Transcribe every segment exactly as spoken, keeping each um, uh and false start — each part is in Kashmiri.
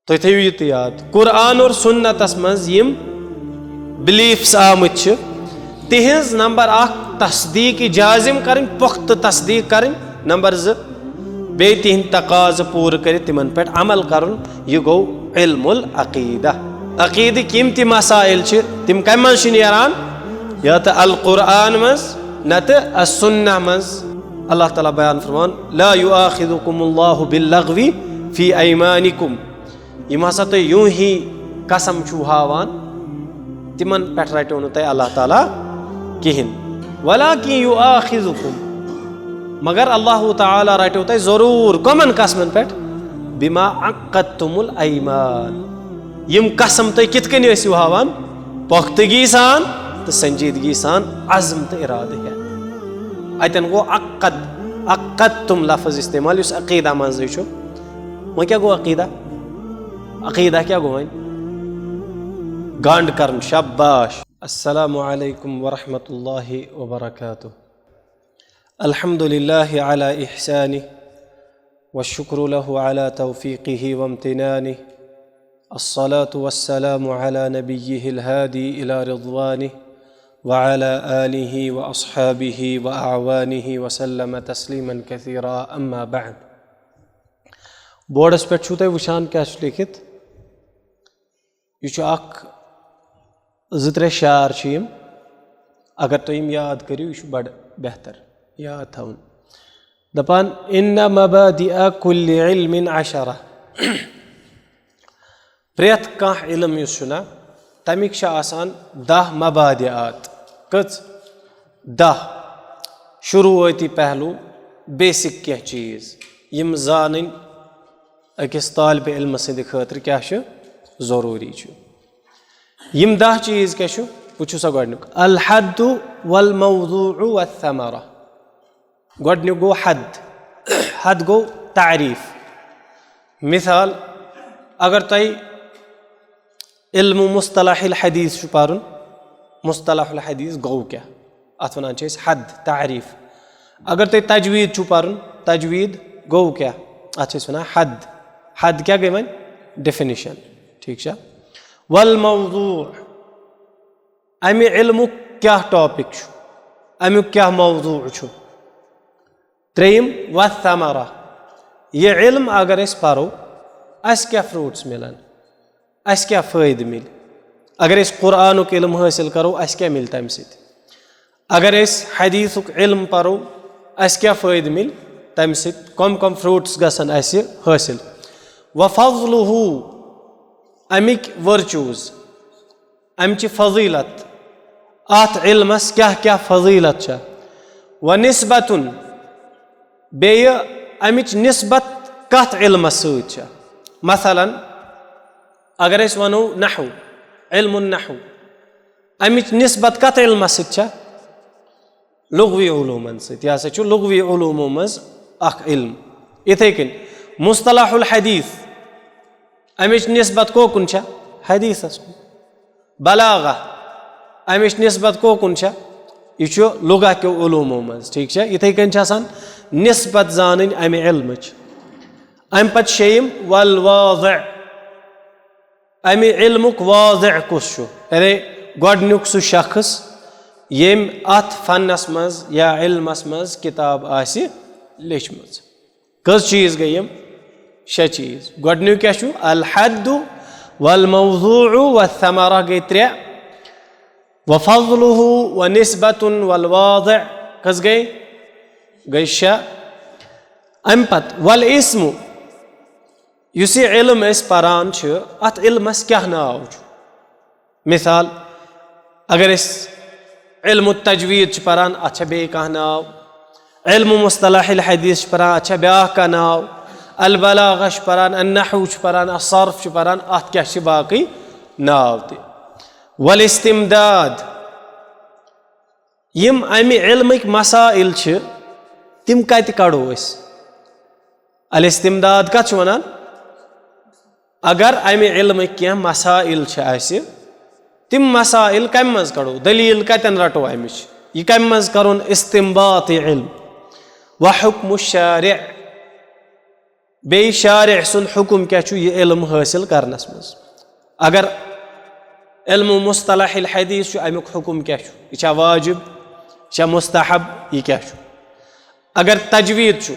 تُہۍ تھٲیِو یہِ تہِ یاد، قرآن اور سُنتَس منٛز یِم بلیفس آمٕتۍ چھِ، تِہنٛز نمبر اکھ تصدیق جازم کرٕنۍ، پۄختہٕ تصدیق کرٕنۍ۔ نمبر زٕ، بیٚیہِ تِہنٛدۍ تقاضہٕ پوٗرٕ کٔرِتھ تِمن پٮ۪ٹھ عمل کرُن۔ یہِ گوٚو علم العقیدہ۔ عقیدٕکۍ یِم تہِ مسائل چھِ، تِم کمہِ منٛز چھِ نیران؟ یا تہٕ القرآن منٛز، نتہٕ السنہ منٛز۔ اللہ تعالیٰ بیان فرمان، لا یؤاخذکم اللہ باللغو فی ایمانکم۔ یِم ہسا تُہۍ یوٗہی قسم چھِو ہاوان، تِمن پٮ۪ٹھ رٹیو نہٕ تۄہہِ اللہ تعالیٰ کِہینۍ۔ ولاکن یؤاخذکم، مگر اللہ تعالیٰ رٹیو تۄہہِ ضروٗر۔ کمن قسمن پٮ۪ٹھ؟ بما عقدتم الایمان، یِم قسم تُہۍ کِتھ کٔنۍ ٲسِو ہاوان؟ پۄختگی سان تہٕ سنجیدگی سان، عزم تہٕ ارادٕ ہٮ۪تھ۔ اتٮ۪ن گوٚو عقد، عقدتم لفظ استعمال، یُس عقیدہ منٛزٕے چھُ۔ وۄنۍ کیٛاہ گوٚو عقیدہ؟ عقیدہ کیٛاہ گوٚو وۄنۍ؟ گنڈ کرُن، شاباش۔ السلام علیکم ورحمۃ اللہ وبرکاتہ۔ الحمد لله على إحسانه، والشكر له على توفيقه وامتنانه، الصلاة والسلام على نبيه الهادي إلى رضوانه، وعلى آله وأصحابه وأعوانه وسلم تسليما كثيرا، أما بعد۔ بورڈس پٮ۪ٹھ چھُو تۄہہِ وٕچھان کیٛاہ چھُ لیکھِتھ؟ یہِ چھُ اکھ، زٕ ترٛےٚ شعر چھِ یِم، اگر تُہۍ یِم یاد کٔرِو، یہِ چھُ بڑٕ بہتر یاد تھاوُن۔ دپان، ان مبادئ کل علم عشرہ۔ پرٛٮ۪تھ کانٛہہ علم یُس چھُ نہ، تَمِکۍ چھِ آسان دَہ مبادئات۔ کٔژ؟ دَہ۔ شروعٲتی پہلو، بیسک کینٛہہ چیٖز، یِم زانٕنۍ أکِس طالبِ علمہٕ سٕنٛدِ خٲطرٕ کیٛاہ چھُ ضروٗری چھُ۔ یِم دَہ چیٖز کیٛاہ چھُ؟ وٕچھِو سا گۄڈٕنیُک، الحد والموضوع والثمرہ۔ گۄڈٕنیُک گوٚو حد۔ حد گوٚو تعریٖف۔ مثال، اگر تۄہہِ علم مصطلح الحدیث چھُ پَرُن، مصطلح الحدیث گوٚو کیٛاہ؟ اَتھ وَنان چھِ أسۍ حد، تعریٖف۔ اگر تۄہہِ تجویٖد چھُ پَرُن، تجویٖد گوٚو کیٛاہ؟ اَتھ چھِ أسۍ وَنان حد۔ حد کیٛاہ گٔے وۄنۍ؟ ڈیفینیشن۔ ٹھیٖک چھا؟ والموضوع، اَمہِ علمُک کیٛاہ ٹاپِک چھُ؟ اَمیُک کیٛاہ موضوع چھُ؟ ترٛیٚیِم، والثمرہ، یہِ علم اگر أسۍ پَرو، اَسہِ کیٛاہ فروٗٹس مِلن؟ اَسہِ کیٛاہ فٲیدٕ مِلہِ؟ اگر أسۍ قرآنُک علم حٲصِل کَرو، اَسہِ کیٛاہ مِلہِ تَمہِ سۭتۍ؟ اگر أسۍ حدیثُک علم پَرو، اَسہِ کیٛاہ فٲیدٕ مِلہِ تَمہِ سۭتۍ؟ کَم کَم فروٗٹس گژھن اَسہِ حٲصِل؟ وفضلہ، اَمِکۍ ورچوز، اَمچہِ فضیلت، اَتھ علمس کیٛاہ کیٛاہ فضیلت چھےٚ؟ ونسبتن، بیٚیہِ اَمِچ نسبت کَتھ علمس سۭتۍ چھےٚ؟ مثلاً، اگر أسۍ وَنو نحو، علم النحو، اَمِچ نسبت کَتھ علمس سۭتۍ چھےٚ؟ لغوی علومن سۭتۍ۔ یہِ ہسا چھُ لغوی علومو منٛز اکھ علم۔ یِتھے کٔنۍ مصطلح الحدیث، اَمِچ نسبت کوکُن چھےٚ؟ حدیثس کُن۔ بلاغہ، اَمِچ نسبت کوکُن چھےٚ؟ یہِ چھُ لغہ کیو علومو منٛز، ٹھیٖک چھا؟ یِتھے کٔنۍ چھِ آسان نسبت زانٕنۍ اَمہِ علمٕچ۔ اَمہِ پتہٕ شیٚیِم، والواضع، اَمہِ علمُک واضع کُس چھُ؟ یعنی گۄڈٕنیُک سُہ شخص ییٚمۍ اَتھ فنس منٛز یا علمس منٛز کِتاب آسہِ لیچھمٕژ۔ کٔژ چیٖز گٔے یِم؟ شےٚ چیٖز۔ گۄڈٕنیُک کیٛاہ چھُ؟ الحد والموضوع والثمرہ گٔے ترٛےٚ۔ وفضلہ ونسبة والواضع کٔژ گٔے؟ گٔے شےٚ۔ اَمہِ پتہٕ والاسم، یُس یہِ علم أسۍ پران چھِ، اَتھ علمس کیٛاہ ناو چھُ؟ مثال، اگر أسۍ علم التجوید چھِ پران، اَتھ چھا بیٚیہِ کانٛہہ ناو؟ علم مصطلح الحدیث چھِ پران، اَتھ چھا بیٛاکھ کانٛہہ ناو؟ البلاغہ چھِ پران، النحو چھِ پران، الصرف چھِ پران، اَتھ کیٛاہ چھِ باقٕے ناو تہِ؟ والاستمداد، یِم اَمہِ علمٕکۍ مسائل چھِ، تِم کَتہِ کَڑو أسۍ؟ الاستمداد کَتھ چھِ وَنان؟ اگر اَمہِ علمٕکۍ کینٛہہ مسائل چھِ اَسہِ، تِم مسائل کَمہِ منٛز کَڑو؟ دٔلیٖل کَتٮ۪ن رَٹو اَمِچ؟ یہِ کَمہِ منٛز کَرون استمباط یہِ علم؟ وحکم الشارع، بیٚیہِ شارع سُنٛد حُکُم کیٛاہ چھُ یہِ علم حٲصِل کرنس منٛز؟ اگر علم مصطلح الحدیث چھُ، اَمیُک حُکُم کیٛاہ چھُ؟ یہِ چھا واجب؟ یہِ چھا مستحب؟ یہِ کیٛاہ چھُ؟ اگر تجوید چھُ،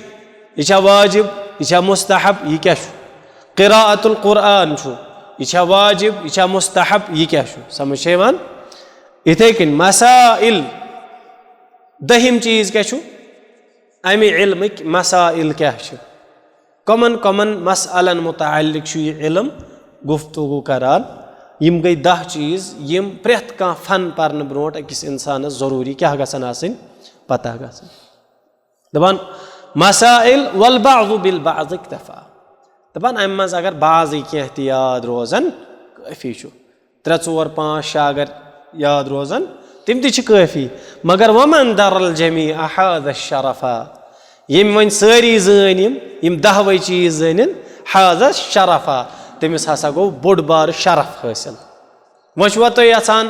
یہِ چھا واجب؟ یہِ چھا مستحب؟ یہِ کیٛاہ چھُ؟ قراءت القرآن چھُ، یہِ چھا واجب؟ یہِ چھا مستحب؟ یہِ کیٛاہ چھُ؟ سمجھ چھا یِوان؟ یِتھے کٔنۍ مسائل، دٔہِم چیٖز کیٛاہ چھُ؟ اَمہِ علمٕکۍ مسائل کیٛاہ چھِ؟ کمن کمن مسئلن متعلق چھُ یہِ علم گفتگو کران؟ یِم گٔے دَہ چیٖز، یِم پرٛٮ۪تھ کانٛہہ فن پرنہٕ برونٛٹھ أکِس انسانس ضروٗری کیٛاہ گژھن آسٕنۍ؟ پتہ گژھٕنۍ۔ دپان، مسائل والبعض بالبعض اکتفا۔ دپان، امہِ منٛز اگر بعضٕے کینٛہہ تہِ یاد روزن، کٲفی چھُ۔ ترٛےٚ، ژور، پانٛژھ، شےٚ اگر یاد روزن، تِم تہِ چھِ کٲفی۔ مگر ومن در الجمیع حاز الشرفا، ییٚمۍ وۄنۍ سٲری زٲنۍ، یِم یِم دَہوَے چیٖز زٲنِن، حاز الشرفا، تٔمِس ہسا گوٚو بوٚڑ بارٕ شرف حٲصِل۔ وۄنۍ چھُوا تُہۍ یژھان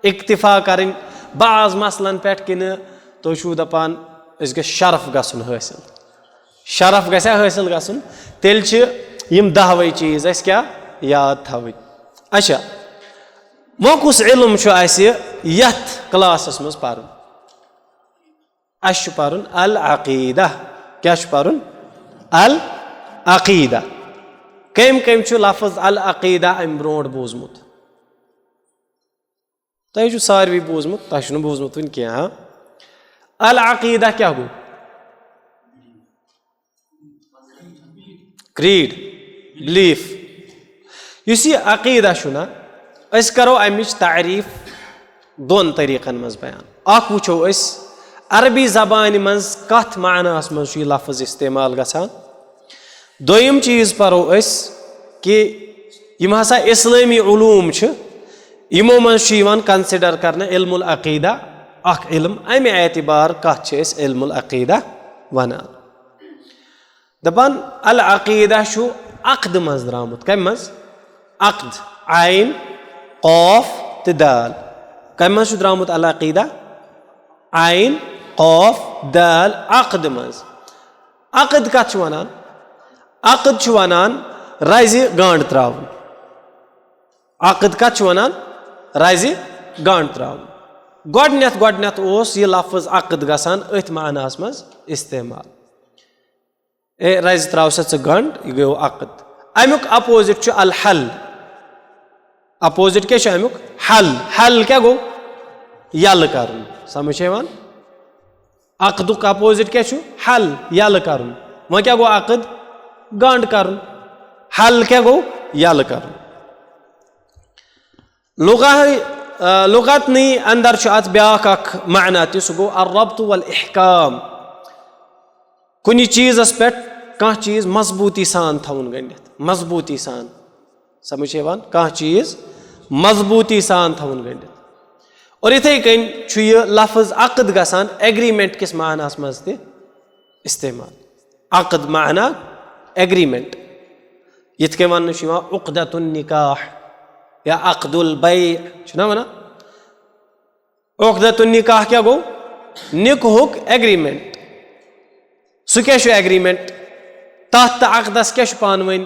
اکتفا کرٕنۍ بعض مسلن پٮ۪ٹھ، کِنہٕ تُہۍ چھِو دپان أسۍ گژھِ شرف گژھُن حٲصِل؟ شرف گژھِ حٲصِل گژھُن، تیٚلہِ چھِ یِم دَہوَے چیٖز اَسہِ کیٛاہ یاد تھاوٕنۍ۔ اچھا، وۄنۍ کُس علم چھُ اَسہِ یَتھ کلاسس منٛز پرُن؟ اَسہِ چھُ پرُن العقیدہ۔ کیٛاہ چھُ پرُن؟ العقیدہ۔ کٔمۍ کٔمۍ چھُ لفظ العقیدہ اَمہِ برونٛٹھ بوٗزمُت؟ تۄہہِ چھُ ساروی بوٗزمُت، تۄہہِ چھُنہٕ بوٗزمُت وُنہِ کینٛہہ، ہاں؟ العقیدہ کیٛاہ گوٚو؟ کریٖڈ، بلیٖف۔ یُس یہِ عقیدہ چھُ نا، أسۍ کرو اَمِچ تعریٖف دۄن طریٖقن منٛز بیان۔ اکھ وٕچھو أسۍ عربی زبانہِ منٛز کتھ معناہس منٛز چھُ یہِ لفظ استعمال گژھان۔ دوٚیِم چیٖز پرو أسۍ کہِ یِم ہسا اسلٲمی علوم چھِ، یِمو منٛز چھُ یِوان consider کرنہٕ علم العقیدہ اکھ علم۔ امہِ اعتبار کتھ چھِ أسۍ علم العقیدہ ونان؟ دپان، العقیدہ چھُ عقد منٛز درامُت۔ کمہِ منٛز؟ عقد، عین، قوف تہٕ دال۔ کمہِ منٛز چھُ درامُت العقیدہ؟ عین، قوف، دال، عقد منٛز۔ عقد کتھ چھِ ونان؟ عقد چھِ ونان رزِ گنٛڈ تراوُن۔ عقد کتھ چھِ ونان؟ رزِ گنٛڈ تراوُن۔ گۄڈٕنیتھ گۄڈٕنیتھ اوس یہِ لفظ عقد گژھان أتھۍ معناہس منٛز استعمال۔ اے، رزِ تراو سا ژٕ گنٛڈ، یہِ گوٚو عقد۔ امیُک opposite چھُ الحل۔ Opposite کیٛاہ چھُ امیُک؟ حل۔ حل کیٛاہ گوٚو؟ یلہٕ کرُن۔ سمجھ چھا یِوان؟ عقدُک opposite کیٛاہ چھُ؟ حل، یلہٕ کرُن۔ وۄنۍ کیٛاہ گوٚو عقد؟ گنٛڈ کرُن۔ حل کیٛاہ گوٚو؟ یلہٕ کرُن۔ لغہ، آ، لغتنی اندر چھُ اتھ بیاکھ اکھ معنی تہِ، سُہ گوٚو الربط والاحکام۔ کُنہِ چیٖزس پٮ۪ٹھ کانٛہہ چیٖز مضبوٗطی سان تھاوُن گٔنڈِتھ، مضبوٗطی سان۔ سمجھ چھِ یِوان؟ کانٛہہ چیٖز مضبوٗطی سان تھاوُن گٔنڈِتھ۔ اور یِتھے کٔنۍ چھُ یہِ لفظ عقد گژھان agreement کِس معناہس منٛز تہِ استعمال۔ عقد معنی agreement۔ یِتھ کٔنۍ وننہٕ چھُ یِوان عقدۃ النکاح یا عقد البیع، چھُنہ ونان؟ عقدۃ النکاح کیٛاہ گوٚو؟ نکاحُک agreement۔ سُہ کیٛاہ چھُ agreement؟ تَتھ تہٕ عقدس کیٛاہ چھُ پانہٕ ؤنۍ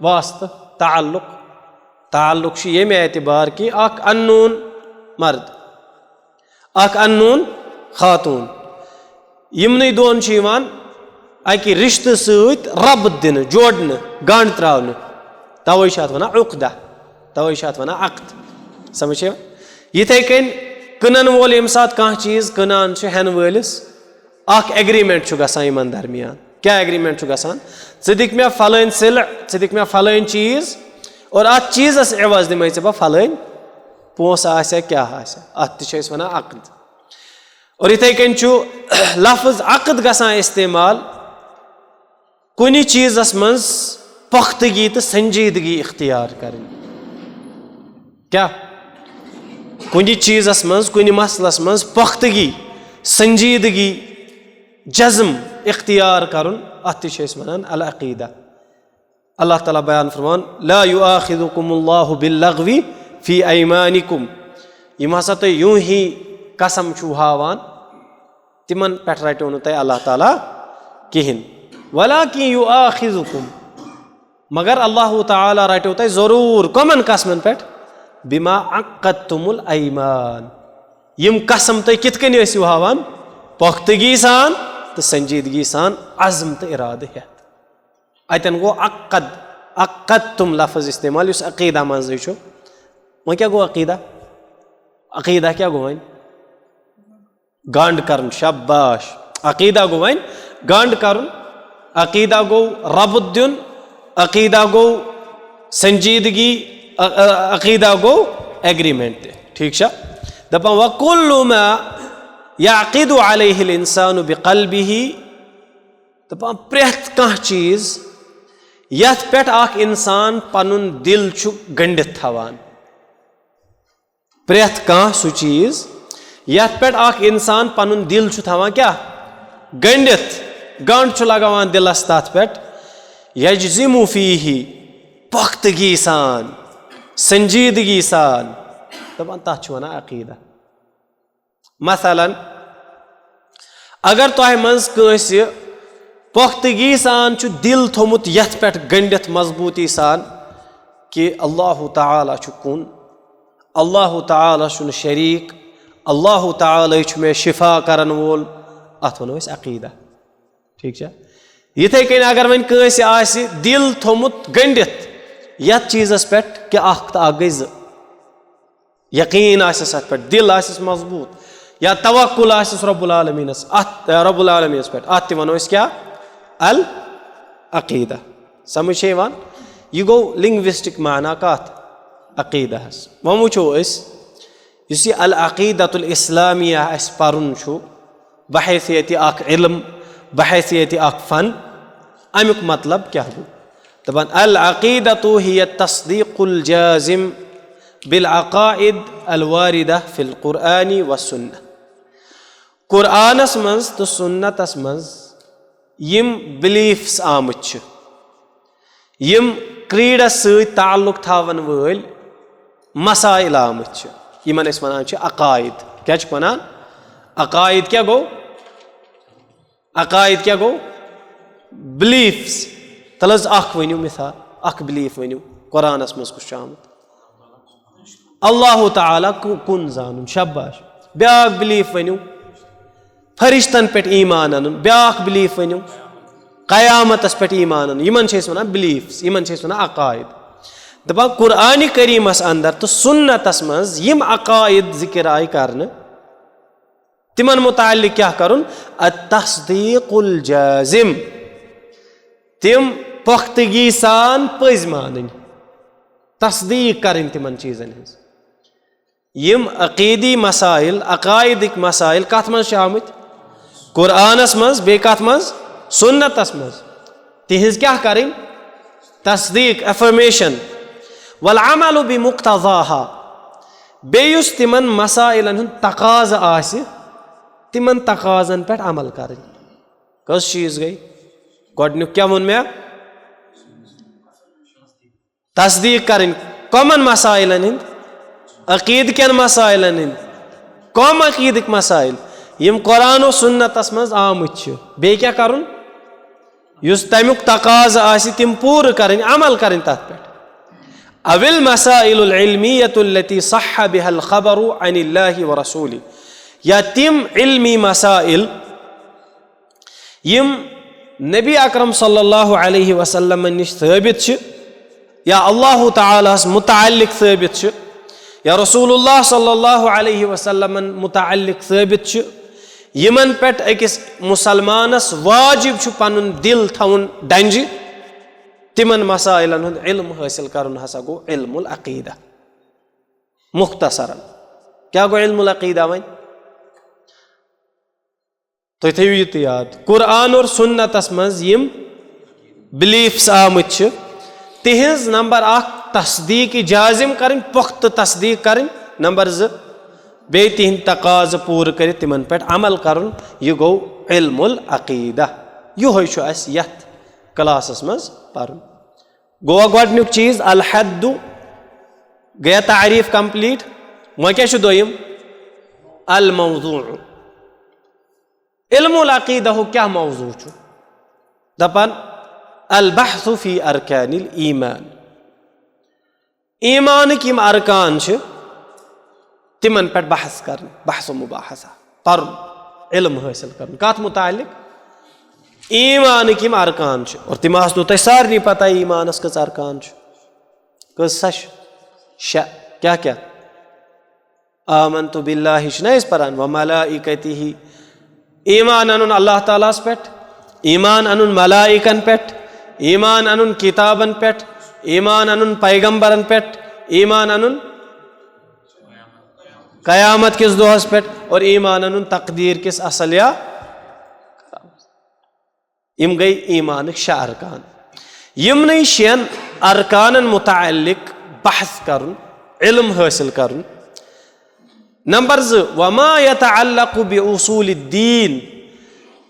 واسطہٕ، تعلق؟ تعلق چھُ ییٚمہِ اعتبار کہِ اکھ unknown مرد، اکھ unknown خاتوٗن، یِمنٕے دۄن چھُ یِوان اَکہِ رِشتہٕ سۭتۍ ربط دِنہٕ، جوڑنہٕ، گنٛڈ تراونہٕ۔ توے چھِ اَتھ وَنان عقدہ، توے چھِ اَتھ وَنان عقد۔ سمجھ چھا؟ یِتھے کٔنۍ کٕنن وول ییٚمہِ ساتہٕ کانٛہہ چیٖز کٕنان چھُ ہٮ۪نہٕ وٲلِس، اکھ agreement چھُ گژھان یِمن درمیان۔ کیٛاہ agreement چھُ گژھان؟ ژٕ دِکھ مےٚ فلٲنۍ سلع، ژٕ دِکھ مےٚ فلٲنۍ چیٖز، اور اَتھ چیٖزس عوض دِمے ژےٚ بہٕ فلٲنۍ پونٛسہٕ آسہِ یا کیٛاہ آسہِ، اَتھ تہِ چھِ أسۍ وَنان عقد۔ اور یِتھے کٔنۍ چھُ لفظ عقد گژھان استعمال کُنہِ چیٖزس منٛز پختگی تہٕ سنجیدگی اختیار کرٕنۍ۔ کیٛاہ؟ کُنہِ چیٖزس منٛز، کُنہِ مسلس منٛز پختگی، سنجیدگی، جزم اختیار کرُن، اتھ تہِ چھِ أسۍ ونان العقیدہ۔ اللہ تعالیٰ بیان فرمان، لا یؤاخذکم اللہ باللغو فی ایمانکم۔ یِم ہسا تُہۍ یوٗں ہی قسم چھِو ہاوان، تِمن پٮ۪ٹھ رٹیو نہٕ تۄہہِ اللہ تعالیٰ کِہینۍ۔ ولكن يؤاخذكم، مگر اللہ تعالیٰ رٹیو تۄہہِ ضروٗر۔ کمن قسمن پٮ۪ٹھ؟ بما عقدتم الایمان، یِم قسم تُہۍ کِتھ کٔنۍ ٲسِو ہاوان؟ پۄختگی سان تہٕ سنجیدگی سان، عزم تہٕ ارادٕ ہٮ۪تھ۔ اتٮ۪ن گوٚو عقد، عقدتم لفظ استعمال، یُس عقیدہ منٛزٕے چھُ۔ وۄنۍ کیٛاہ گوٚو عقیدہ؟ عقیدہ کیٛاہ گوٚو وۄنۍ؟ گنڈ کرُن، شاباش۔ عقیدہ گوٚو وۄنۍ گنڈ کرُن، عقیدہ گوٚو ربط دیُن، عقیدہ گوٚو سنجیدگی، ع-، ع-، عقیدہ گوٚو ایگریمنٹ تہِ۔ ٹھیک چھا؟ دپان، وکل ما یعقد علیہ الانسان بقلبہ، دپان پرٛٮ۪تھ کانٛہہ چیٖز یتھ پٮ۪ٹھ اکھ انسان پنُن دل چھُ گنڈِتھ تھاوان، پرٛٮ۪تھ کانٛہہ سُہ چیٖز یتھ پٮ۪ٹھ اکھ انسان پنُن دل چھُ تھاوان کیٛاہ؟ گنڈِتھ، گنڈ چھُ لگاوان دلس تتھ پٮ۪ٹھ، یجزم فیہ، پختگی سان، سنجیدگی سان، دپان تتھ چھِ ونان عقیدہ۔ مثلاً، اگر تۄہہِ منٛز کٲنٛسہِ پۄختگی سان چھُ دِل تھوٚمُت یَتھ پٮ۪ٹھ گٔنٛڈِتھ مضبوٗطی سان کہِ اللہ تعالیٰ چھُ کُن، اللہ تعالیٰ چھُنہٕ شریٖک، اللہ تعالیٰ چھُ مےٚ شفا کرن وول، اَتھ وَنو أسۍ عقیٖدہ۔ ٹھیٖک چھا؟ یِتھَے کٔنۍ اگر وۄنۍ کٲنٛسہِ آسہِ دِل تھوٚمُت گٔنٛڈِتھ یَتھ چیٖزَس پٮ۪ٹھ کہِ اَکھ تہٕ اَکھ گٔے زٕ، یقیٖن آسٮ۪س اَتھ پٮ۪ٹھ، دِل آسٮ۪س مضبوٗط، یا توکل آسٮ۪س رب العالمینس، اَتھ، رب العالمینس پٮ۪ٹھ، اَتھ تہِ وَنو أسۍ کیٛاہ؟ العقیدہ۔ سمجھ چھےٚ یِوان؟ یہِ گوٚو لنگوسٹک معنی کَتھ؟ عقیدہس۔ وۄنۍ وٕچھو أسۍ، یُس یہِ العقیدۃ الاسلامیہ اَسہِ پَرُن چھُ، بحیثیت اکھ علم، بحیثیت اکھ فن، امیُک مطلب کیٛاہ گوٚو؟ دپان، العقیدۃ ہی التصدیق الجازم بالعقائد الواردہ فی القرآن والسنہ۔ قرآنس منٛز تہٕ سنتس منٛز یِم بلیفس آمٕتۍ چھِ، یِم کریڈس سۭتۍ تعلق تھاون وٲلۍ مسائل آمٕتۍ چھِ، یِمن أسۍ ونان چھِ عقائد۔ کیٛاہ چھِکھ ونان؟ عقائد کیٛاہ گوٚو؟ عقائد کیٛاہ گوٚو؟ بلیفس۔ تَلہٕ حظ اکھ ؤنِو مثال، اکھ بلیف ؤنِو، قرآنس منٛز کُس چھُ آمُت؟ اللہ تعالیٰ کُ-، کُن زانُن، شاباش۔ بیٛاکھ بلیف ؤنِو، فرشتن پٮ۪ٹھ ایمان انُن، بیٛاکھ بلیف ؤنِو، قیامتس پٮ۪ٹھ ایمان انُن۔ یِمن چھِ أسۍ ونان بلیفس، یِمن چھِ أسۍ ونان عقائد۔ دپان قرآن کریمس اندر تہٕ سنتس منٛز یِم عقائد ذکر آیہِ کرنہٕ، تِمن متعلق کیٛاہ کرُن؟ التصدیق الجازم، تِم پختگی سان پٔزۍ مانٕنۍ، تصدیق کرٕنۍ تِمن چیٖزن ہٕنٛز۔ یِم عقیدی مسائل، عقائدٕکۍ مسائل کتھ منٛز چھِ آمٕتۍ؟ قرآنس منٛز، بیٚیہِ کتھ منٛز؟ سنتس منٛز۔ تِہنٛز کیٛاہ کرٕنۍ؟ تصدیق، affirmation۔ والعمل بمقتضاها۔ بیٚیہِ یُس تِمن مسائلن ہُنٛد تقاضہٕ آسہِ، تِمن تقاضن پٮ۪ٹھ عمل کرٕنۍ۔ کٔژ چیٖز گٔے؟ گۄڈٕنیُک کیٛاہ ووٚن مےٚ؟ تصدیٖق کرٕنۍ۔ کۄمن مسائلن ہٕنٛدۍ؟ عقیٖدٕ کٮ۪ن مسائلن ہٕنٛدۍ۔ کۄم عقیٖدٕکۍ مسائل؟ یِم قرآن و سنتس منٛز آمٕتۍ چھِ۔ بیٚیہِ کیٛاہ کرُن؟ یُس تمیُک تقاضہٕ آسہِ، تِم پوٗرٕ کرٕنۍ، عمل کرٕنۍ تتھ پٮ۪ٹھ۔ او المسائل العلمیۃ التي صح بها الخبر عن اللہ ورسولہ، یا تِم علمی مسائل یِم نبی اکرم صلی اللہ علیہ وسلم نِش ثٲبت چھِ، یا اللہ تعالیٰ ہس متعلق ثٲبت چھِ، یا رسول اللہ صلی اللہ علیہ وسلم متعلق ثٲبت چھِ، یِمن پٮ۪ٹھ أکِس مسلمانس واجب چھُ پنُن دل تھاوُن ڈنجہِ، تِمن مسائلن ہُنٛد علم حٲصِل کرُن ہسا گوٚو علم العقیدہ۔ مختصراً کیٛاہ گوٚو علم العقیدہ وۄنۍ؟ تُہۍ تھٲیِو یہِ تہِ یاد، قرآن اور سنتس منٛز یِم بلیفس آمٕتۍ چھِ، تِہنٛز نمبر اکھ تصدیٖق جازم کرٕنۍ، پۄختہٕ تصدیٖق کرٕنۍ، نمبر زٕ بیٚیہِ تِہنٛدۍ تقاضہٕ پوٗرٕ کٔرِتھ تِمن پٮ۪ٹھ عمل کرُن، یہِ گوٚو علم العقیدہ۔ یِہوٚے چھُ اَسہِ یتھ کلاسس منٛز پرُن۔ گوٚوا گۄڈٕنیُک چیٖز الحد، گٔیا تعریٖف complete۔ وۄنۍ کیٛاہ چھُ دوٚیِم؟ الموضوع۔ علم العقیدہ ہُک کیٛاہ موضوع چھُ؟ دَپان، البحث فی ارکان الایمان، ایمانٕکۍ یِم ارکان چھِ، تِمن پٮ۪ٹھ بحث کرُن، بحث و مباحثہ، پرُن، علم حٲصِل کرُن۔ کتھ متعلق؟ ایمانٕکۍ یِم ارکان چھِ، اور تِم آسنو تۄہہِ سارنٕے پتہ، ایمانس کٔژ ارکان چھِ؟ کٔژ سا چھِ؟ شےٚ۔ کیٛاہ کیٛاہ؟ آمنت باللہ چھِنہ أسۍ پران، و ملائکتہ، ایمان انُن اللہ تعالیٰ ہس پٮ۪ٹھ، ایمان انُن ملائکن پٮ۪ٹھ، ایمان انُن کتابن پٮ۪ٹھ، ایمان انُن پیغمبرن پٮ۪ٹھ، ایمان انُن قیامت کِس دۄہس پٮ۪ٹھ، اور ایمان انُن تقدیر کِس اصل یا۔ یِم گٔے ایمانٕکۍ شےٚ ارکان۔ یِمنٕے شٮ۪ن ارکانن متعلق بحث کرُن، علم حٲصِل کرُن۔ نمبر زٕ، وما یتعلق باصول الدین،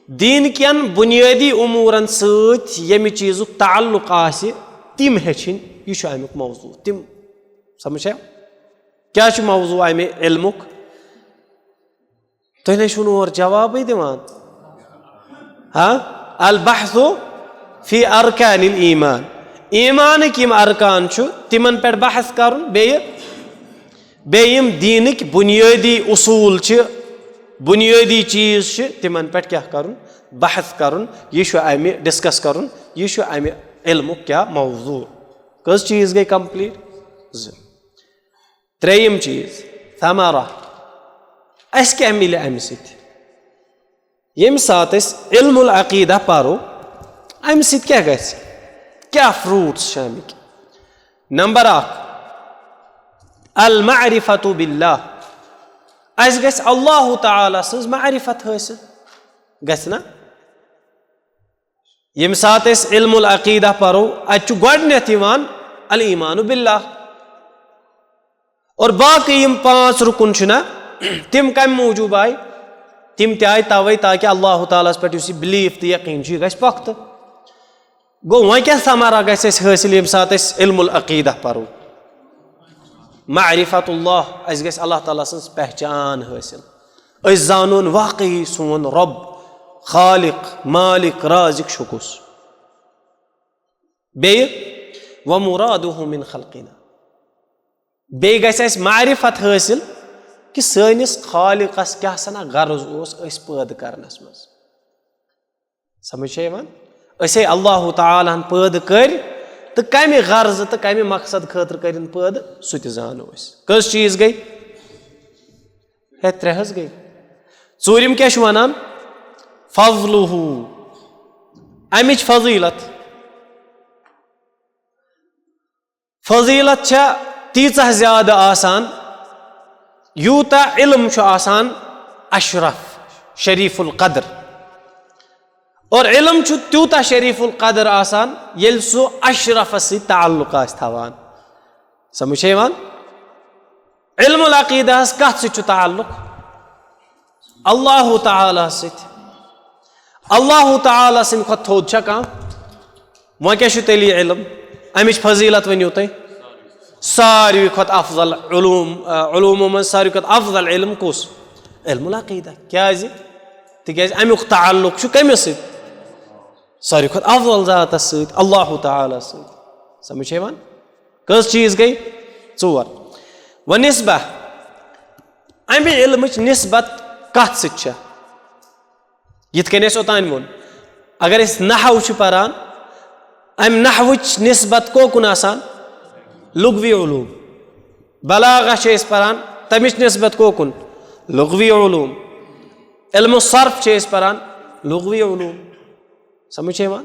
دیٖن کٮ۪ن بُنیٲدی امورن سۭتۍ ییٚمہِ چیٖزُک تعلق آسہِ، تِم ہیٚچھِنۍ۔ یہِ چھُ امیُک موضوع۔ تِم، سمجھ چھا؟ کیٛاہ چھُ موضوع امہِ علمُک؟ تُہۍ نے چھِو نہٕ اورٕ جوابٕے دِوان۔ ہاں؟ البحث فی ارکان الایمان، ایمانٕکۍ یِم ارکان چھِ، تِمن پٮ۪ٹھ بحث کرُن، بیٚیہِ، بیٚیہِ یِم دیٖنٕکۍ بُنیٲدی اصوٗل چھِ، بُنیٲدی چیٖز چھِ، تِمن پٮ۪ٹھ کیٛاہ کرُن؟ بحث کرُن۔ یہِ چھُ امہِ discuss کرُن، یہِ چھُ امہِ علمُک کیٛاہ؟ موضوع۔ کٔژ چیٖز گٔے complete؟ زٕ۔ ترٛیٚیِم چیٖز، ثمرہ۔ اَسہِ کیٛاہ مِلہِ اَمہِ سۭتۍ؟ ییٚمہِ ساتہٕ أسۍ علم العقیدہ پَرو، اَمہِ سۭتۍ کیٛاہ گژھِ؟ کیٛاہ fruits چھِ اَمِکۍ؟ نمبر اکھ، المعرفة باللہ۔ اَسہِ گژھِ اللہ تعالیٰ سٕنٛز معرفت حٲصِل۔ گژھِ نا؟ ییٚمہِ ساتہٕ أسۍ علم العقیدہ پرو، اتہِ چھُ گۄڈٕنیتھ یِوان الایمان باللہ۔ اور باقٕے یِم پانٛژھ رُکُن چھِنہ، تِم کمہِ موٗجوٗب آیہِ؟ تِم تہِ آیہِ توے تاکہِ اللہ تعالیٰ ہس پٮ۪ٹھ یُس یہِ belief تہٕ یقیٖن چھُ، یہِ گژھِ پۄختہٕ۔ گوٚو، وۄنۍ کیٛاہ ثمرہ گژھِ اَسہِ حٲصِل ییٚمہِ ساتہٕ أسۍ علم العقیدہ پرو؟ معرفت اللہ، اَسہِ گژھِ اللہ تعالیٰ سٕنٛز پہچان حٲصِل۔ أسۍ زانون واقعی سون رۄب، خالق، مالک، رازق چھُ کُس۔ بیٚیہِ، ومرادہ من خلقنا۔ بیٚیہِ گژھِ اَسہِ معرفت حٲصِل کہِ سٲنِس خالقس کیٛاہ سنا غرض اوس أسۍ پٲدٕ کرنس منٛز۔ سمجھ چھےٚ یِوان؟ أسے اللہ تعالیٰ ہن پٲدٕ کٔرۍ تہٕ کمہِ غرضہٕ تہٕ کمہِ مقصد خٲطرٕ کٔرِن پٲدٕ، سُہ تہِ زانو أسۍ۔ کٔژ چیٖز گٔے؟ ہے، ترٛےٚ حظ گٔے۔ ژوٗرِم کیٛاہ چھُ ونان؟ فضلہ، امِچ فضیلت۔ فضیلت چھےٚ تیٖژاہ زیادٕ آسان، یوٗتاہ علم چھُ آسان اشرف، شریف القدر۔ اور علم چھُ تیوٗتاہ شریف القدر آسان، ییٚلہِ سُہ اشرفس سۭتۍ تعلق آسہِ تھاوان۔ سمجھ چھےٚ یِوان؟ علم العقیدہ ہس کتھ سۭتۍ چھُ تعلق؟ اللہ تعالیٰ سۭتۍ۔ اللہ تعالیٰ سٕنٛدِ کھۄتہٕ تھوٚد چھا کانٛہہ؟ وۄنۍ کیٛاہ چھُ تیٚلہِ یہِ علم؟ امِچ فضیلت ؤنِو تُہۍ۔ ساروی کھۄتہٕ افضل علوم، آ، علومو منٛز ساروی کھۄتہٕ افضل علم کُس؟ علم العقیدہ۔ کیٛازِ؟ تِکیٛازِ امیُک تعلق چھُ کٔمِس سۭتۍ؟ ساروی کھۄتہٕ افضل ذاتس سۭتۍ، اللہ تعالیٰ سۭتۍ۔ سمجھ چھےٚ یِوان؟ کٔژ چیٖز گٔے؟ ژور۔ وۄنۍ نسبہ، امہِ علمٕچ نسبت کتھ سۭتۍ چھےٚ؟ یِتھ کٔنۍ اَسہِ اوٚتانۍ ووٚن، اگر أسۍ نحو چھِ پران، امہِ نحوٕچ نسبت کوکُن آسان؟ لغوی علوم۔ بلاغہ چھِ أسۍ پران، تمِچ نسبت کوکُن؟ لغوی علوم۔ علم صرف چھِ أسۍ پران، لغوی علوم۔ سمجھ چھےٚ یِوان؟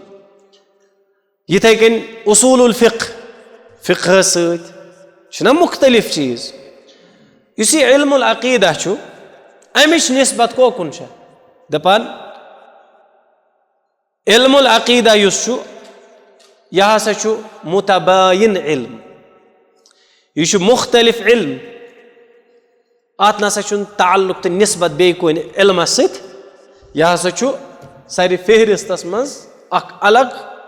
یِتھے کٔنۍ اصول الفقہ، فقہس سۭتۍ چھِنہ مختلف چیٖز۔ یُس یہِ علم العقیدہ چھُ، امِچ نسبت کوکُن چھےٚ؟ دپان، علم العقیدہ یُس چھُ، یہِ ہسا چھُ متباین علم، یہِ چھُ مختلف علم۔ اتھ نسا چھُنہٕ تعلق تہٕ نسبت بیٚیہِ کُنہِ علمس سۭتۍ۔ یہِ ہسا چھُ سرِ فہرستس منٛز اکھ الگ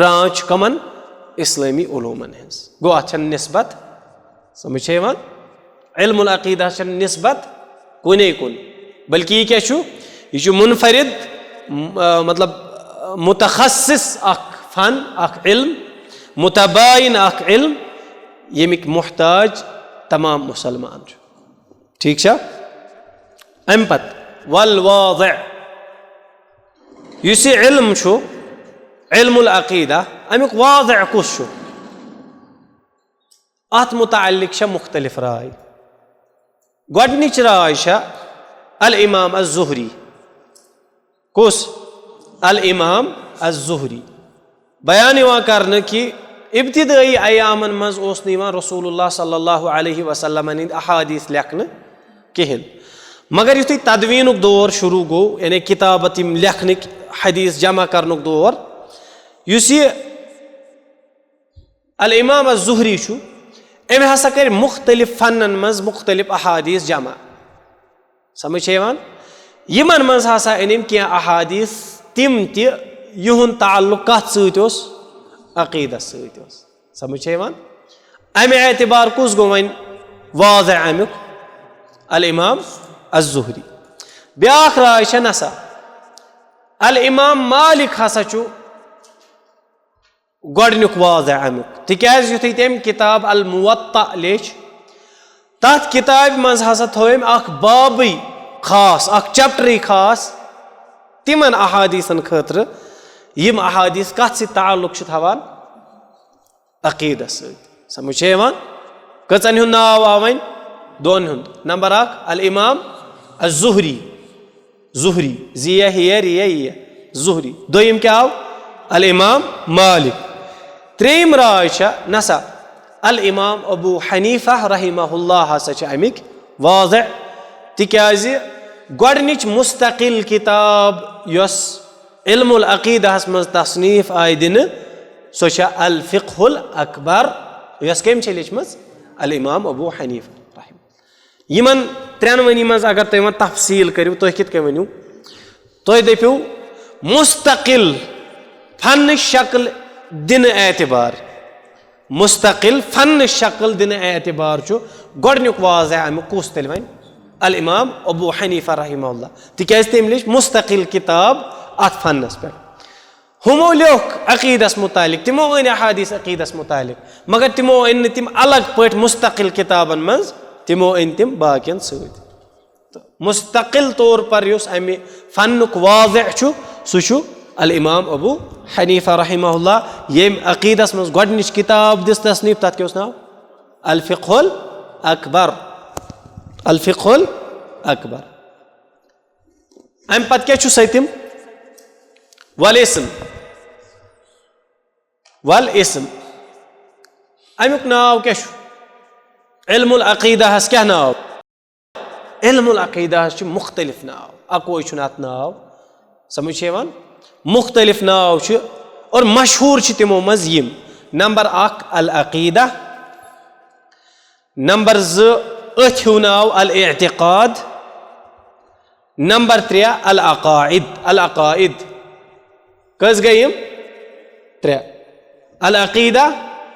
branch کمن؟ اسلٲمی علومن ہٕنٛز۔ گوٚو، اتھ چھنہٕ نسبت، سمجھ چھےٚ یِوان؟ علم العقیدہ چھنہٕ نسبت کُنے کُن، بلکہ یہِ کیٛاہ چھُ؟ یہِ چھُ منفرد، م-، آ، مطلب، متخصص اکھ فن، اکھ علم، متباین اکھ علم، ییٚمِکۍ محتاج تمام مسلمان چھُ۔ ٹھیک چھا؟ امہِ پتہٕ والواضع، یُس یہِ علم چھُ، علم العقیدہ، امیُک واضع کُس چھُ؟ اتھ متعلق چھےٚ مختلف راے۔ گۄڈنِچ راے چھےٚ الامام الزہری۔ کُس؟ الامام الزہری۔ بیان یِوان کرنہٕ کہِ ابتدٲئی ایامن منٛز اوس نہٕ یِوان رسول اللہ صلی اللہ علیہ وسلمن ہٕنٛدۍ احادیث لیکھنہٕ کِہیٖنۍ، مگر یُتھُے تدوینُک دور شروع گوٚو، یعنی کتابت یِم لیکھنٕکۍ، حدیث جمع کرنُک دور، یُس یہِ الامام الزہری چھُ، أمۍ ہسا کٔرۍ مختلف فنن منٛز مختلف احادیث جمع۔ سمجھ چھےٚ یِوان؟ یِمن منٛز ہسا أنۍ أمۍ کینٛہہ احادیث تِم تہِ یِہُنٛد تعلق کتھ سۭتۍ اوس؟ عقیدس سۭتۍ اوس۔ سمجھ چھےٚ یِوان؟ امہِ اعتبار کُس گوٚو وۄنۍ واضع امیُک؟ الامام الزہری۔ بیاکھ راے چھےٚ نسا، الامام مالک ہسا چھُ گۄڈنیُک واضع امیُک، تِکیازِ یُتھُے تٔمۍ کتاب الموطأ لیٚچھ، تتھ کتابہِ منٛز ہسا تھوو أمۍ اکھ بابٕے خاص، اکھ چیپٹرٕے خاص تِمن احادیثن خٲطرٕ، یِم احادیث کتھ سۭتۍ تعلق چھِ تھاوان؟ عقیدس سۭتۍ۔ سمجھ چھےٚ یِوان؟ کٔژن ہُنٛد ناو آو وۄنۍ؟ دۄن ہُنٛد۔ نمبر اکھ الامام الزہری، زہری، زیہ ہیہ ریہ ییہ، زہری۔ دوٚیِم کیٛاہ آو؟ الامام مالک۔ ترٛیٚیِم راے چھےٚ نسا، الامام ابو حنیفہ رحمہ اللہ ہسا چھِ اَمِکۍ واضع، تِکیازِ گۄڈنِچ مستقل کتاب یۄس علم العقیدہس منٛز تصنیف آیہِ دِنہٕ، سۄ چھےٚ الفقہ الاکبر، یۄس کٔمۍ چھےٚ لیچھمٕژ؟ الامام ابو حنیفہ رحمہ۔ یِمن ترٛٮ۪نوٕنی منٛز اگر تُہۍ وۄنۍ تفصیٖل کٔرِو، تُہۍ کِتھ کٔنۍ ؤنِو؟ تُہۍ دٔپِو مستقل فنٕچ شکل دِنہٕ اعتبار، مستقل فنٕچ شکل دِنہٕ اعتبار چھُ گۄڈنیُک واضع امیُک کُس تیٚلہِ وۄنۍ؟ الامام ابو حنیفہ رحمہ اللہ، تِکیازِ تٔمۍ لیچھ مستقل کتاب اتھ فنس پٮ۪ٹھ۔ ہُمو لیوٚکھ عقیدس متعلق، تِمو أنۍ احادیث عقیدس متعلق، مگر تِمو أنۍ نہٕ تِم الگ پٲٹھۍ مستقل کتابن منٛز، تِمو أنۍ تِم باقین سۭتۍ۔ تہٕ مستقل طور پر یُس امہِ فنُک واضع چھُ، سُہ چھُ الامام ابو حنیفہ رحمہ اللہ، ییٚمۍ عقیدس منٛز گۄڈنِچ کتاب دِژ تصنیف، تتھ کیٛاہ اوس ناو؟ الفقہ الاکبر۔ الفقہ الاکبر۔ امہِ پتہٕ کیٛاہ چھُ سٔتِم؟ والاسم۔ والاسم۔ امیُک ناو کیٛاہ چھُ؟ علم العقیدہس کیٛاہ ناو؟ علم العقیدہس چھِ مختلف ناو، اکوے چھُنہٕ اتھ ناو۔ سمجھ چھےٚ یِوان؟ مختلف ناو چھِ اور مشہوٗر چھِ تِمو منٛز یِم۔ نمبر اکھ العقیدہ، نمبر زٕ أتھۍ ہیوٗ ناو الاعتقاد، نمبر ترٛےٚ العقائد۔ العقائد کٔژ گٔے یِم؟ ترٛےٚ۔ العقیدہ،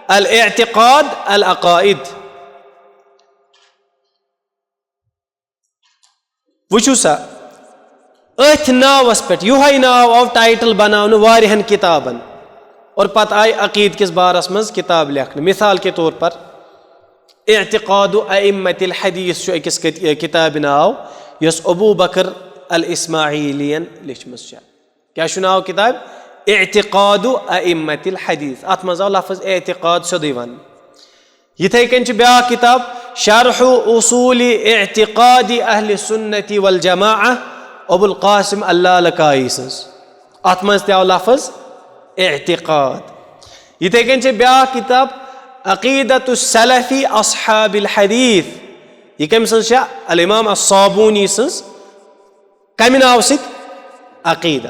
الاعتقاد، العقائد۔ وٕچھِو سا، أتھۍ ناوس پٮ۪ٹھ، یِہوٚے ناو آو ٹائٹل بناونہٕ واریاہن کتابن، اور پتہٕ آیہِ عقیدٕ کِس بارس منٛز کتاب لیکھنہٕ۔ مثال کے طور پر، اعتقاد ائمة الحدیث چھُ أکِس کت-، کتابہِ ناو، یۄس ابو بکر الاسماعیلیَن لیچھمٕژ چھےٚ۔ کیٛاہ چھُ ناو کتابہِ؟ اعتقاد ائمة الحدیث۔ اتھ منٛز آو لفظ اعتقاد سیوٚدُے وننہٕ۔ یِتھے کٔنۍ چھِ بیٛاکھ کتاب شرح اصول اعتقاد اہل سنت والجماعہ، ابو القاسم اللالکائی سٕنٛز۔ اتھ منٛز تہِ آو لفظ اعتقاد۔ یِتھے کٔنۍ چھِ بیٛاکھ کتاب عقیدۃ السلف اصحاب الحدیث۔ یہِ کٔمۍ سٕنٛز چھےٚ؟ الامام الصابونی سٕنٛز۔ کمہِ ناوٕ سۭتۍ؟ عقیدہ۔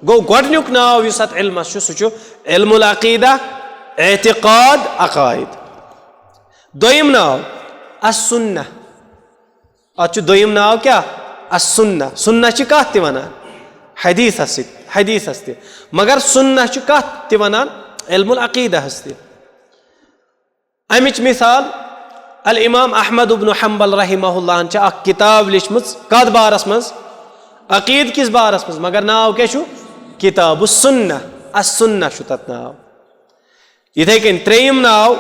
گوٚو گۄڈنیُک ناو یُس اتھ علمس چھُ، سُہ چھُ علم العقیدہ، اعتقاد، عقائد۔ دوٚیِم ناو السنہ۔ اتھ چھُ دوٚیِم ناو کیٛاہ؟ السنہ۔ سنہ چھِ کتھ تہِ ونان؟ حدیثس سۭتۍ، حدیثس تہِ۔ مگر سنہ چھُ کتھ تہِ ونان؟ علم العقیدہس تہِ۔ امِچ مثال، الامام احمد ابن حنبل رحمہ اللہ ہن چھِ اکھ کتاب لیچھمٕژ، کتھ بارس منٛز؟ عقیدٕ کِس بارس منٛز۔ مگر ناو کیٛاہ چھُ؟ کتاب السنہ، السنہ چھُ تتھ ناو۔ یِتھے کٔنۍ ترٛیٚیِم ناو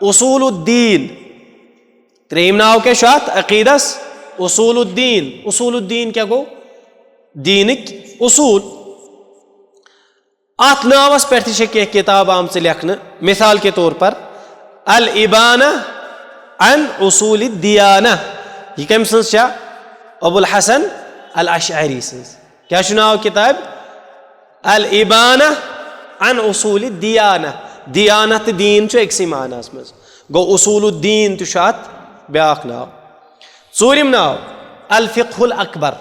اصول الدین۔ ترٛیٚیِم ناو کیٛاہ چھُ اتھ عقیدس؟ اصول الدین۔ اصول الدین کیٛاہ گوٚو؟ دیٖنٕکۍ اصوٗل۔ اتھ ناوس پٮ۪ٹھ تہِ چھِ کینٛہہ کتاب آمژٕ لیکھنہٕ، مثال کے طور پر الابانہ عن اصول الدیانہ۔ یہِ کٔمۍ سٕنٛز چھےٚ؟ ابو الحسن الاشعری سٕنٛز۔ کیٛاہ چھُ ناو کتابہِ؟ الابانہ عن اصول الدیانہ۔ دیانہ تہٕ دیٖن چھُ أکسٕے معناہس منٛز۔ گوٚو اصول الدین تہِ چھُ اتھ بیٛاکھ ناو۔ ژوٗرِم ناو الفقہ الاکبر۔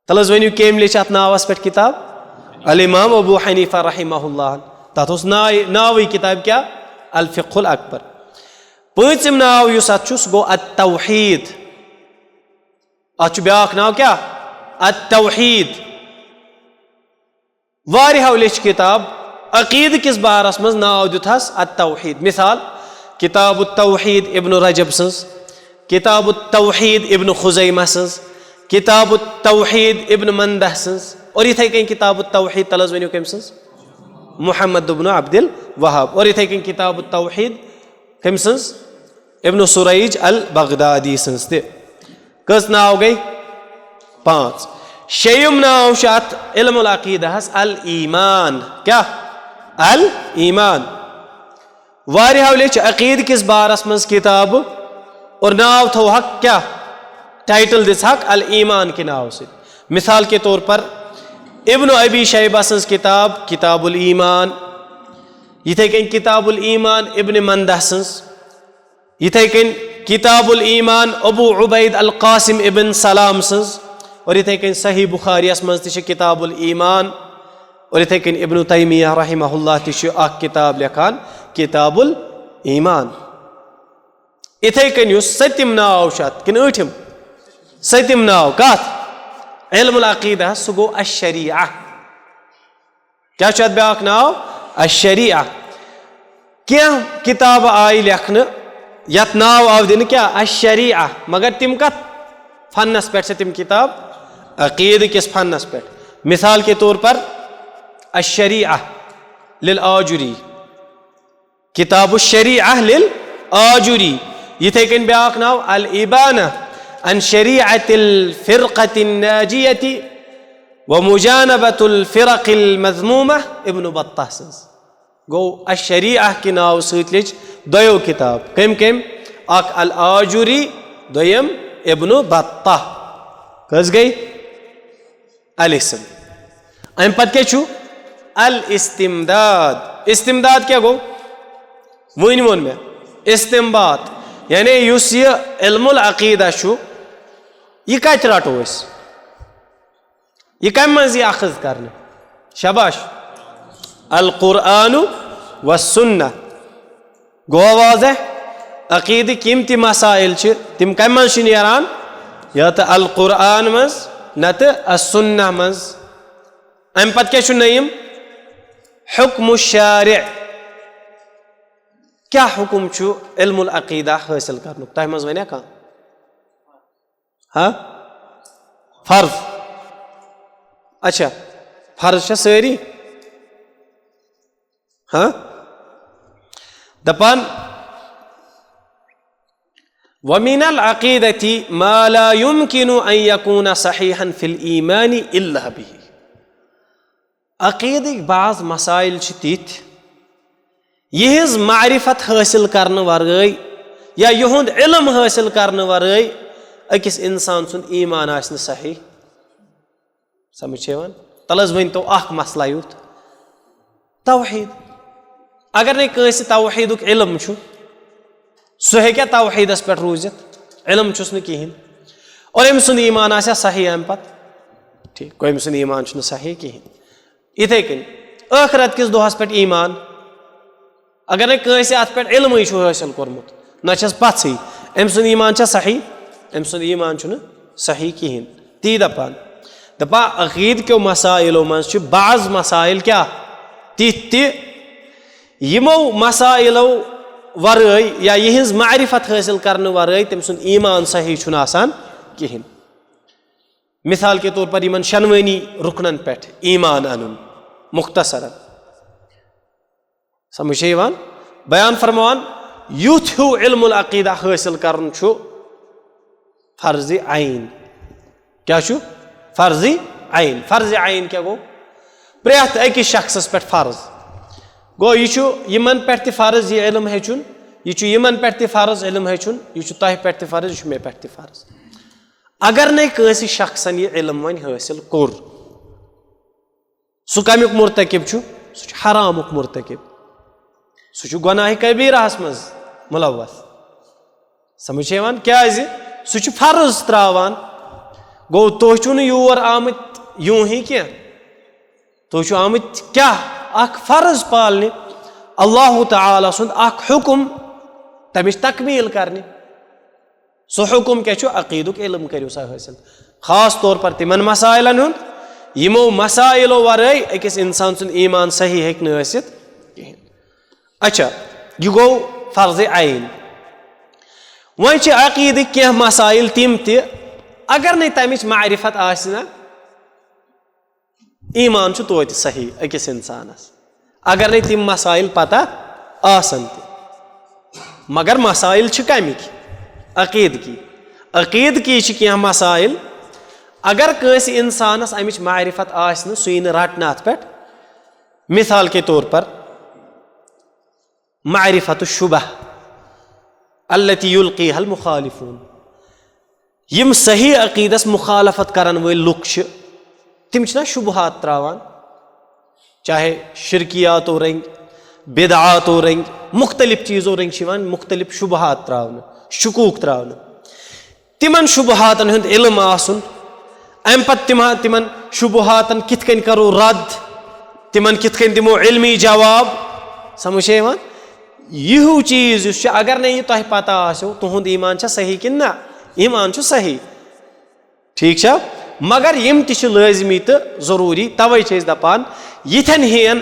تَلہٕ حظ ؤنِو، کٔمۍ لیٚچھ اَتھ ناوَس پٮ۪ٹھ کِتاب؟ الامام ابو حنیفہ رحمہ اللہ۔ تَتھ اوس ناے-، ناوٕے کِتابہِ کیٛاہ؟ الفقہ الاکبر۔ پٲنٛژِم ناو یُس اَتھ چھُ، سُہ گوٚو التوحید۔ اَتھ چھُ بیٛاکھ ناو کیٛاہ؟ التوحید۔ واریاہو لیٚچھ کِتاب عقیدٕ کِس بارس منٛز، ناو دیُتہَس التوحید۔ مثال، کتاب التوحید ابن رجب سٕنٛز، کتاب التوحید ابن خزیمہ سٕنٛز، کتاب التوحید ابن مندہ سٕنٛز، اور یِتھَے کٔنۍ کتاب التوحید، تَلہٕ حظ ؤنِو کٔمۍ سٕنٛز؟ محمد ابن عبد الوہاب۔ اور یِتھَے کٔنۍ کتاب التوحید کٔمۍ سٕنٛز؟ ابن سریج البغدادی سٕنٛز تہِ۔ کٔژ ناو گٔے؟ پانٛژھ۔ شیٚیِم ناو چھُ اَتھ علم العقیدہَس الایمان۔ کیٛاہ؟ الایمان۔ واریاہو لیٚچھ عقیدٕ کِس بارس منٛز کِتابہٕ اور ناو تھوٚوہَکھ کیٛاہ؟ Title دِژہَکھ الایمان کہِ ناوٕ سۭتۍ۔ مثال کے طور پر ابن ابی شیبہ سٕنٛز کِتاب کتاب الایمان، یِتھَے کٔنۍ کتاب الایمان ابن مندہ سٕنٛز، یِتھَے کٔنۍ کتاب الایمان ابو عبید القاسم ابن سلام سٕنٛز، اور یِتھَے کٔنۍ صحیح بخاریَس منٛز تہِ چھِ کتاب الایمان، اور یِتھَے کٔنۍ ابن تیمیہ رحمہ اللہ تہِ چھُ اَکھ کِتاب لیکھان کتاب الایمان۔ یِتھَے کٔنۍ یُس سٔتِم ناو چھُ اَتھ، کِنہٕ ٲٹھِم؟ سٔتِم ناو کَتھ؟ علم العقیدہ، سُہ گوٚو الشریعہ۔ کیٛاہ چھُ اَتھ بیٛاکھ ناو؟ الشریعہ۔ کینٛہہ کِتابہٕ آیہِ لیکھنہٕ، یَتھ ناو آو دِنہٕ کیٛاہ؟ الشریعہ۔ مگر تِم کَتھ فنَس پٮ۪ٹھ چھِ تِم کِتاب؟ عقیدٕ کِس فنَس پٮ۪ٹھ۔ مثال کے طور پر الشریعہ للآجری، کتاب الشریعہ للآجری، یِتھَے کٔنۍ بیٛاکھ ناو الابانہ عن شریعت الفرقۃ الناجیۃ ومجانبۃ الفرق المذمومہ ابن بطہ سٕنٛز۔ گوٚو الشریعہ کہِ ناوٕ سۭتۍ لیٚچھ دۄیو کِتاب۔ کٔمۍ کٔمۍ؟ اَکھ الآجری، دوٚیِم ابن بطہ۔ کٔژ گٔے؟ الاسم۔ اَمہِ پتہٕ کیٛاہ چھُ؟ الاستمداد۔ استمداد کیٛاہ گوٚو؟ وٕنۍ ووٚن مےٚ۔ استنباط۔ یعنی یُس یہِ علم العقیدہ چھُ، یہِ کَتہِ رَٹو أسۍ؟ یہِ کَمہِ منٛز یی اخذ کرنہٕ؟ شاباش۔ القرآن والسنہ۔ گوٚو واضح؟ عقیدٕکۍ یِم تہِ مسائل چھِ، تِم کَمہِ منٛز چھِ نیران؟ یا تہٕ القرآن منٛز، نَتہٕ السنہ منٛز۔ اَمہِ پتہٕ کیٛاہ چھُ نٔیِم؟ حکم الشارع۔ کیٛاہ حکم چھُ علم العقیدہ حٲصِل کرنُک؟ تۄہہِ منٛز وَنیا کانٛہہ؟ ہا؟ فرض۔ اچھا، فرض چھا سٲری؟ ہا؟ دپان، ومن العقیدة ما لا يمكن أن يكون صحيحا في الإيمان إلا به۔ عقیدٕکۍ بعض مسائل چھِ تِتھۍ، یِہٕنٛز معرفت حٲصِل کرنہٕ ورٲے یا یِہُنٛد علم حٲصِل کرنہٕ ورٲے أکِس اِنسان سُنٛد ایٖمان آسہِ نہٕ صحیح۔ سمجھ چھےٚ یِوان؟ تَلہٕ حظ ؤنۍ تو اکھ مسلہٕ یُتھ، توحیٖد۔ اگر نے کٲنٛسہِ توحیٖدُک علم چھُ، سُہ ہیٚکیٛاہ توحیٖدس پٮ۪ٹھ روٗزِتھ؟ علم چھُس نہٕ کِہیٖنۍ۔ اور أمۍ سُنٛد ایٖمان آسیٛا صحیح اَمہِ پتہٕ؟ ٹھیٖک، گوٚو أمۍ سُنٛد ایٖمان چھُنہٕ صحیح کِہیٖنۍ۔ یِتھَے کٔنۍ ٲخرت کِس دۄہَس پٮ۪ٹھ ایٖمان، اگر نہٕ کٲنٛسہِ اَتھ پٮ۪ٹھ علمٕے چھُ حٲصِل کوٚرمُت، نہ چھَس پَژھٕے، أمۍ سُنٛد ایٖمان چھا صحیح؟ أمۍ سُنٛد ایٖمان چھُنہٕ صحیح کِہیٖنۍ۔ تی دَپان، دَپان عقیٖدٕ کیو مسائلو منٛز چھِ بعض مسائل کیٛاہ؟ تِتھۍ تہِ، یِمو مسائلو ورٲے یا یِہٕنٛز معرفت حٲصِل کرنہٕ ورٲے تٔمۍ سُنٛد ایٖمان صحیح چھُنہٕ آسان کِہیٖنۍ۔ مثال کے طور پر یِمن شنوٲنی رُکنن پٮ۪ٹھ ایمان اَنُن، مختصراً۔ سمجھ چھےٚ یِوان؟ بیان فرماوان، یُتھ ہیوٗ علم العقیدہ حٲصِل کرُن چھُ فرض عین۔ کیٛاہ چھُ؟ فرض عین۔ فرض عین کیٛاہ گوٚو؟ پرٛٮ۪تھ أکِس شخصس پٮ۪ٹھ فرض۔ گوٚو، یہِ چھُ یِمن پٮ۪ٹھ تہِ فرض یہِ علم ہیٚچھُن، یہِ چھُ یِمن پٮ۪ٹھ تہِ فرض علم ہیٚچھُن، یہِ چھُ تۄہہِ پٮ۪ٹھ تہِ فرض، یہِ چھُ مےٚ پٮ۪ٹھ تہِ فرض۔ اگر نے کٲنٛسہِ شخصن یہِ علم وۄنۍ حٲصِل کوٚر، سُہ کمیُک مرتکب چھُ؟ سُہ چھُ حرامُک مرتکب، سُہ چھُ گۄناہ کبیرہس منٛز ملوث۔ سمجھ چھےٚ یِوان؟ کیازِ؟ سُہ چھُ فرض تراوان۔ گوٚو، تُہۍ چھِو نہٕ یور آمٕتۍ یوٗں ہی کینٛہہ، تُہۍ چھِو آمٕتۍ کیٛاہ؟ اکھ فرض پالنہِ، اللہ تعالیٰ سُنٛد اکھ حُکُم، تمِچ تکمیٖل کرنہِ۔ سُہ حُکُم کیٛاہ چھُ؟ عقیٖدُک علم کٔرِو سا حٲصِل۔ خاص طور پر تِمن مسائلن ہُنٛد، یِمو مسائلو ورٲے أکِس انسان سُنٛد ایمان صحیح ہیٚکہِ نہٕ ٲسِتھ کِہیٖنۍ۔ اچھا، یہِ گوٚو فرض عین۔ وۄنۍ چھِ عقیٖدٕکۍ کینٛہہ مسائل تِم تہِ، اگر نہٕ تمِچ معرفت آسہِ نہ، ایمان چھُ توتہِ صحیح أکِس انسانس، اگر نہٕ تِم مسائل پتہ آسن تہِ۔ مگر مسائل چھِ کمِکۍ؟ عقیدٕکی۔ عقیدٕکی چھِ کینٛہہ مسائل، اگر کٲنٛسہِ انسانس امِچ معرفت آسہِ نہٕ، سُہ یی نہٕ رٹنہٕ اتھ پٮ۪ٹھ۔ مثال کے طور پر، معرفت الشبہ التي يلقيها المخالفون۔ یِم صحیح عقیدس مخالفت کرن وٲلۍ لُکھ چھِ، تِم چھِنہ شبہات تراوان، چاہے شرکیاتو رٔنگۍ، بدعاتو رٔنگۍ، مختلف چیزو رٔنگۍ چھِ یِوان مختلف شبہات تراونہٕ، شکوک تراونہٕ۔ تِمن شبہاتن ہُنٛد علم آسُن، امہِ پتہٕ تِم، تِمن شبہاتن کِتھ کٔنۍ کرو رد، تِمن کِتھ کٔنۍ دِمو علمی جواب، سمجھ چھےٚ یِوان؟ یِہُو چیٖز یُس چھُ، اگر نہٕ یہِ تۄہہِ پتہ آسیو، تُہُنٛد ایمان چھا صحیح کِنہٕ نہ؟ ایمان چھُ صحیح، ٹھیٖک چھا؟ مگر یِم تہِ چھِ لٲزمی تہٕ ضروٗری، توے چھِ أسۍ دپان، یِتھٮ۪ن ہِوٮ۪ن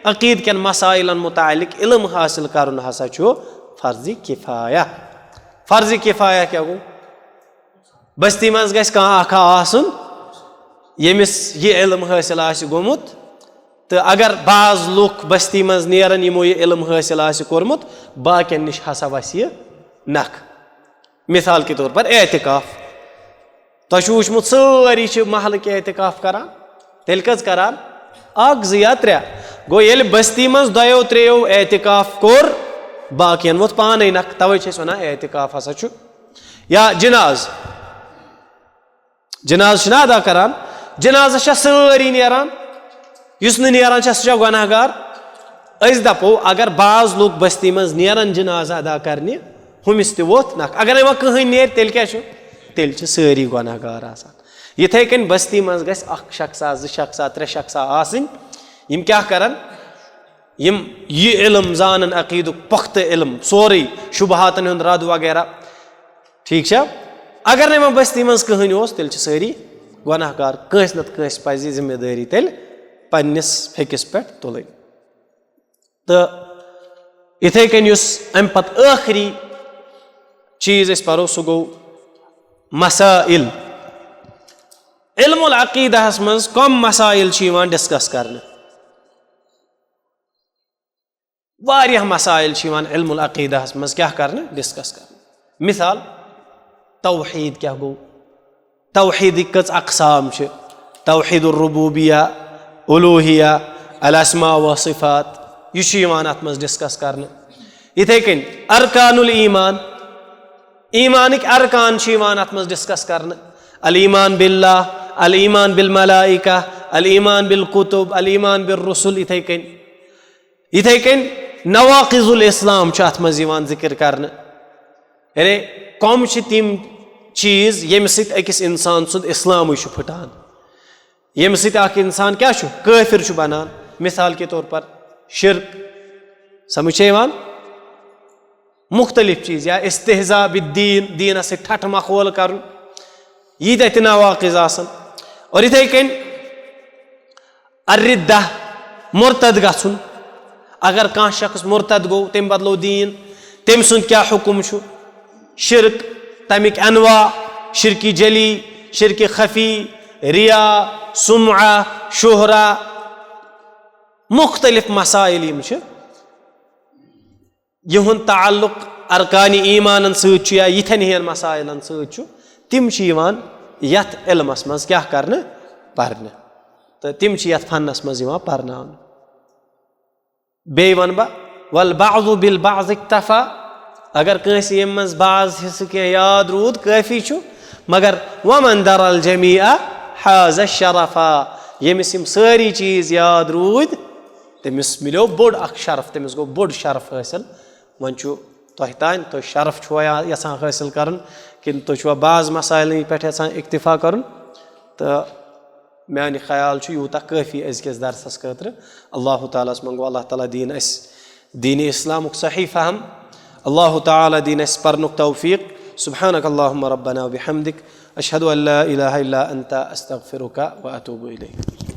عقیٖد کٮ۪ن مسائلن متعلق علم حٲصِل کرُن ہسا چھُ فرض کفایہ۔ فرض کفایہ کیٛاہ گوٚو؟ بستی منٛز گژھِ کانٛہہ اکھا آسُن، ییٚمِس یہِ علم حٲصِل آسہِ گوٚمُت، تہٕ اگر بعض لُکھ بستی منٛز نیرن، یِمو یہِ علم حٲصِل آسہِ کوٚرمُت، باقین نِش ہسا وسہِ یہِ نکھٕ۔ مثال کے طور پر اعتکاف، تۄہہِ چھُو وٕچھمُت سٲری چھِ محلٕکۍ اعتکاف کران، تیٚلہِ کٔژ کران؟ اکھ، زٕ یا ترٛےٚ۔ گوٚو، ییٚلہِ بستی منٛز دۄیو ترٛیٚیو اعتکاف کوٚر، باقین ووٚتھ پانے نکھٕ، توے چھِ أسۍ ونان اعتکاف ہسا چھُ۔ یا جناز، جنازٕ چھِنہ ادا کران، جنازس چھا سٲری نیران؟ یُس نہٕ نیران چھا، سُہ چھا گۄناہ گار؟ أسۍ دپو، اگر بعض لُکھ بستی منٛز نیران جنازٕ ادا کرنہِ، ہُمِس تہِ ووٚتھ نکھٕ۔ اگر نہٕ وۄنۍ کٕہٕنۍ نیرِ، تیٚلہِ کیٛاہ چھُ؟ تیٚلہِ چھِ سٲری گۄناہ گار آسان۔ یِتھے کٔنۍ بستی منٛز گژھِ اکھ شخصا، زٕ شخصا، ترٛےٚ شخصا آسٕنۍ، یِم کیٛاہ کرن؟ یِم یہِ علم زانن، عقیٖدُک پۄختہٕ علم، سورُے، شبہاتن ہُنٛد رد وغیرہ۔ ٹھیٖک چھا؟ اگر نہٕ یِمن بستی منٛز کٕہٕنۍ اوس، تیٚلہِ چھِ سٲری گۄناہ گار۔ کٲنٛسہِ نتہٕ کٲنٛسہِ پزِ یہِ ذمہٕ دٲری تیٚلہِ پننِس پھیٚکِس پٮ۪ٹھ تُلٕنۍ۔ تہٕ یِتھے کٔنۍ یُس امہِ پتہٕ ٲخری چیٖز أسۍ پرو، سُہ گوٚو مسائل۔ علم العقیدہس منٛز کم مسائل چھِ یِوان ڈسکس کرنہٕ؟ واریاہ مسائل چھِ یِوان علم العقیدہس منٛز کیٛاہ کرنہٕ؟ ڈسکس کرنہٕ۔ مثال، توحید کیٛاہ گوٚو؟ توحیدٕکۍ کٔژ اقسام چھِ؟ توحید الربوبیہ، الوہیہ، الاسماء و صفات، یہِ چھُ یِوان اتھ منٛز ڈسکس کرنہٕ۔ یِتھے کٔنۍ ارکان الایمان، ایمانٕکۍ ارکان چھِ یِوان اتھ منٛز ڈسکس کرنہٕ۔ الایمان باللہ، الایمان بالملائکہ، الایمان بالکتب، الایمان بالرسل، یِتھے کٔنۍ۔ یِتھے کٔنۍ نواقض الاسلام چھُ اتھ منٛز یِوان ذکر کرنہٕ، یعنی کم چھِ تِم چیٖز ییٚمہِ سۭتۍ أکِس انسان سُنٛد اسلامٕے چھُ پھٕٹان، ییٚمہِ سۭتۍ اکھ انسان کیٛاہ چھُ؟ کٲفر چھُ بنان۔ مثال کے طور پر شرک، سمجھ چھےٚ یِوان؟ مختلف چیٖز، یا استہزاء بالدین، دیٖنس سۭتۍ ٹھٹھٕ مخول کرُن، ییٖتیٛاہ تہِ نواقض آسن۔ اور یِتھے کٔنۍ الردہ، مرتد گژھُن۔ اگر کانٛہہ شخص مرتد گوٚو، تٔمۍ بدلو دیٖن، تٔمۍ سُنٛد کیٛاہ حُکم چھُ؟ شرک، تَمِکۍ انواع، شرک جلی، شرک خفی، ریا، سمعہ، شہرہ، مختلف مسائل یِم چھِ، یِہُنٛد تعلق ارکان ایمانن سۭتۍ چھُ یا یِتھٮ۪ن ہِوٮ۪ن مسائلن سۭتۍ چھُ، تِم چھِ یِوان یتھ علمس منٛز کیٛاہ کرنہٕ؟ پرنہٕ۔ تہٕ تِم چھِ یتھ فنس منٛز یِوان پرناونہٕ۔ بیٚیہِ وَنہٕ بہٕ، والبعض بالبعض اکتفی، اگر کٲنٛسہِ ییٚمہِ منٛز بعض حصہٕ کینٛہہ یاد روٗد، کٲفی چھُ، مگر ومن درا الجمیع حاز الشرفا، ییٚمِس یِم سٲری چیٖز یاد روٗدۍ، تٔمِس مِلیو بوٚڑ اکھ شرف، تٔمِس گوٚو بوٚڑ شرف حٲصِل۔ وۄنۍ چھُ تۄہہِ تام، تُہۍ شرف چھُوا یا-، یژھان حٲصِل کرُن، کِنہٕ تُہۍ چھُوا بعض مسائلن پٮ۪ٹھ یژھان اکتفا کرُن؟ تہٕ میانہِ خیال چھُ یوٗتاہ کٲفی أزکِس درسس خٲطرٕ۔ اللہ تعالیٰ ہس منٛگو، اللہ تعالیٰ دِیِن اَسہِ دین اسلامُک صحیح فہم۔ اللہ تعالیٰ دِیِن اَسہِ پرنُک توفیق۔ سبحانک اللہم ربنا وبحمدک، اشہد ان لا الہ الا انت، استغفرک واتوب الیک۔